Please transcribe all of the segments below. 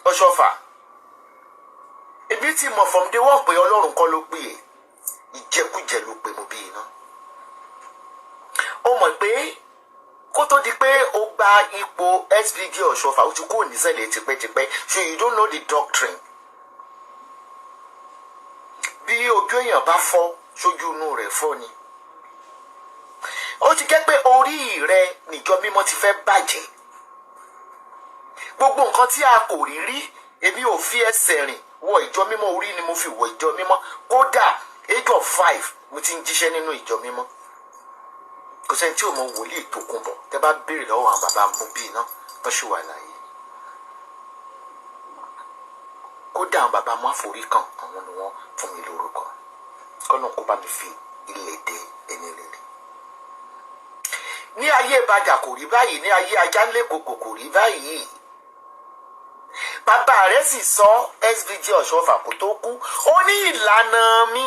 Ọ̀ṣọ́fà, ebi tí mo from day one pé Ọlọ́run kọ́ ló pè é, ìjẹkújẹ ló pè. Mo bí iná, ó mọ̀ pé kó tó di pé ó gba ipò SVG Ọ̀ṣọ́fà, ó ti kúrò nísẹ̀lẹ̀ tipẹ́tipẹ́, so you don't know the doctrine. Bí ojú èèyàn bá fọ́, sójú inú rẹ̀ fọ́ ni. Ó ti jẹ́ pé orí rẹ níjọ mímọ́ ti fẹ́ bàjẹ́. Gbogbo nǹkan tí a kò rí rí, èmi ò fi ẹsẹ̀ rìn wọ ìjọ mímọ́, orí ni mo fi wọ ìjọ mímọ́. Kódà age of 5 mo ti ń jíṣẹ́ nínú ìjọ mímọ́. Kò sẹ́ni tí ò mọ wòlíì Tòkunbọ̀. Tẹ́ bá béèrè lọ́wọ́ àwọn bàbá mo bí iná tó ṣì wà láàyè, kódà àwọn bàbá má forí kan, àwọn ni wọ́n fún mi lórúkọ. Kọ́nà kó bá mi fi ilẹ̀ dé ẹni rere. Ní ayé bàjà kò rí báyìí, ní ayé ajánlé kòkò kò rí báyìí. Bàbá rẹ̀ sì sọ, SVG Ọ̀ṣọ́fà, kó tó kú, ó ní ìlànà mi,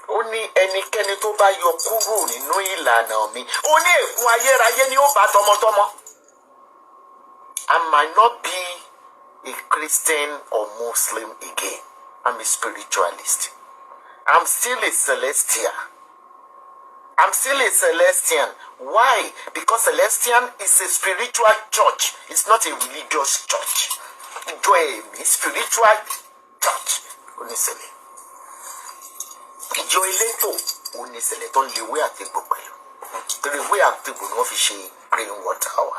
ó ní ẹnikẹ́ni tó bá yọ kúrò nínú ìlànà mi, ó ní ègún ayérayé ni ó bá tọmọtọmọ. I might not be a Christian or Muslim again. I'm a spiritualist. I'm still a Celestial. I'm still a Celestian. Why? Because Celestian is a spiritual church. It's not a religious church. Ìjọ ẹ̀mí, spiritual church. Oníṣẹ̀lẹ̀. Ìjọ elétò oníṣẹ̀lẹ̀ tó ń lé ewé àtegbò pẹ̀lú. Torí ewé àtegbò ni wọ́n fi ṣe green water wa.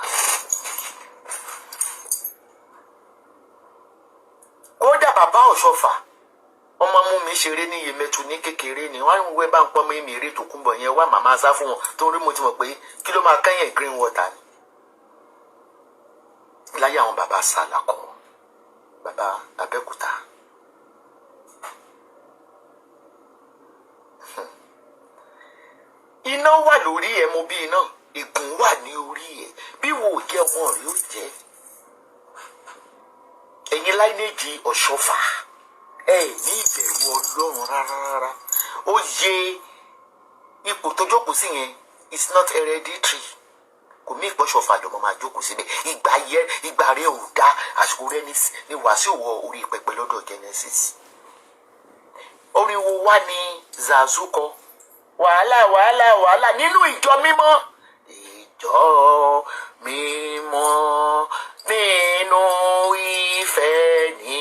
Kódà bàbá Ọ̀ṣọ́fà, wọ́n máa mú mi ṣeré ní Yemẹtu ní kékeré ni. Wọ́n á wẹ́ bá ń pọ́n mi mi eré Tòkunbọ̀ yẹn wá, màmá sá fún wọn torí mo ti mọ̀ pé kí ló máa kẹ́yìn, green water ni. Láyé àwọn bàbá Sàlàkọ́, bàbá Abẹ́òkúta. Iná wà lórí ẹ̀, mo bí iná, ègún wà ní orí ẹ̀. Bí wo ò jẹ́, ọmọ rẹ̀ ó jẹ́. Ẹ̀yin láìnéjì Ọ̀ṣọ́fà, ẹ ní ìbẹ̀rù Ọlọ́run rárá rárá. Ó yẹ ipò tó jókòó sí yẹn is not hereditary. Kò mí ìpọ́ṣọ̀fà lọ́mọ máa jókòó síbẹ̀. Ìgbà yẹ, ìgbà rẹ ò dá, àsìkò rẹ ní Wàsíù wọ orí pẹpẹ lọ́dọ̀ Genesis. Orin wo wá ní Zazu kọ? Wàhálà, wàhálà, wàhálà nínú ìjọ mímọ́, ìjọ mímọ́, nínú ìfẹ́ ní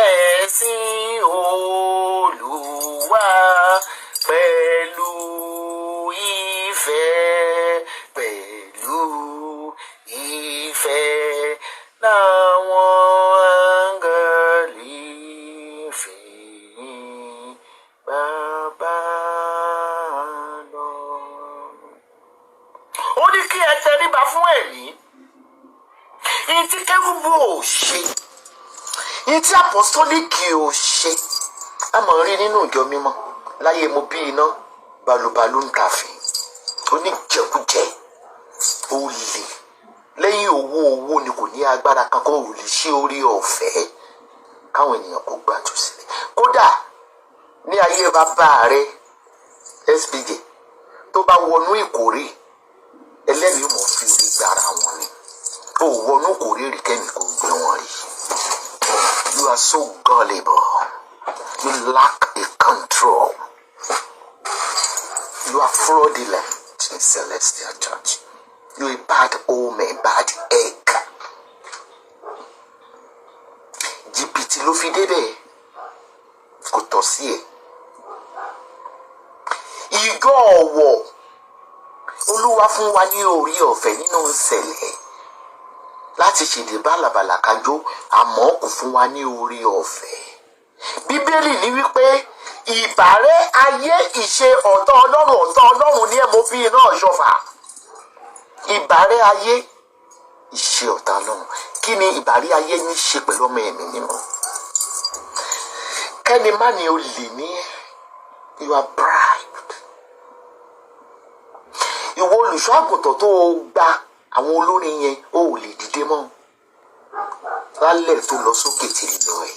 ẹ̀sìn Olúwa, pẹ̀lú ìfẹ́, pẹ̀lú ìfẹ́ làwọn áńgẹ́lì fi bàbá lọ. Ó ní kí ẹ tẹríba fún ẹ̀mí. Ìyí tí kérúbù ò ṣe, ìyí tí àpọ́sítélìkì ò ṣe, a mọ̀ rí nínú ìjọ mímọ́ láyé mo bí iná. Balùbalù ń tàfin, oníjẹkújẹ, olè lẹ́yìn owó. Owó ni kò ní agbára kankan, ò lè ṣe orí ọ̀fẹ́ káwọn ènìyàn kò gbàtú sílẹ̀. Kódà ní ayé bàbá rẹ SBJ, tó bá wọnú ìkórè, ẹlẹ́mìí mọ̀ fi orí gbára wọn ni. Ó wọnú ìkórè rí kẹ́mi kò gbé wọn rí. You are so gullible. You lack a control. You are fraudulent in Celestial Church. You a bad omen, bad egg. Jìbìtì ló fi débẹ̀, kò tọ́ sí ẹ̀. Ìjọ ọ̀wọ̀, Olúwa fún wa ní orí ọ̀fẹ́ nínú ìṣẹ̀lẹ̀ láti ṣèdè bálabàlà kájọ, àmọ́ kò fún wa ní orí ọ̀fẹ́. Bíbélì ní wípé ìbàrẹ́ ayé ìṣe ọ̀tọ̀ Ọlọ́run, ọ̀tọ̀ Ọlọ́run ní ẹ̀. Mo fi iná Ọ̀ṣọ́fà, ìbàrẹ́ ayé ìṣe ọ̀tá Ọlọ́run. Kí ni ìbàrẹ́ ayé ní ṣe pẹ̀lú ọmọ ẹ̀mí mímọ́? Kẹ́ni má ní o lè ní ẹ́. You are bribed. Ìwọ olùṣọ́ àgùntàn tó o gba àwọn olórin yẹn, o ò lè dìde mọ́ lálẹ́ tó lọ sókè tí lọ ẹ̀.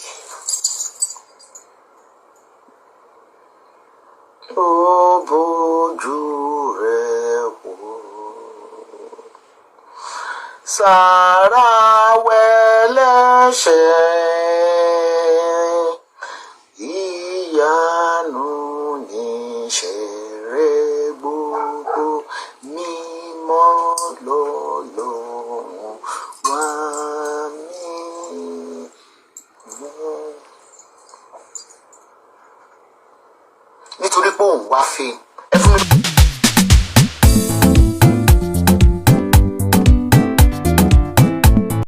Ó bójú rẹ̀ wò Sára wẹ́lẹ́ṣẹ̀, ìyanu níṣẹ́ rẹ̀ gbogbo, mímọ́ lọ́lọ́run wá mímọ́. Nítorí pé òun wá fame.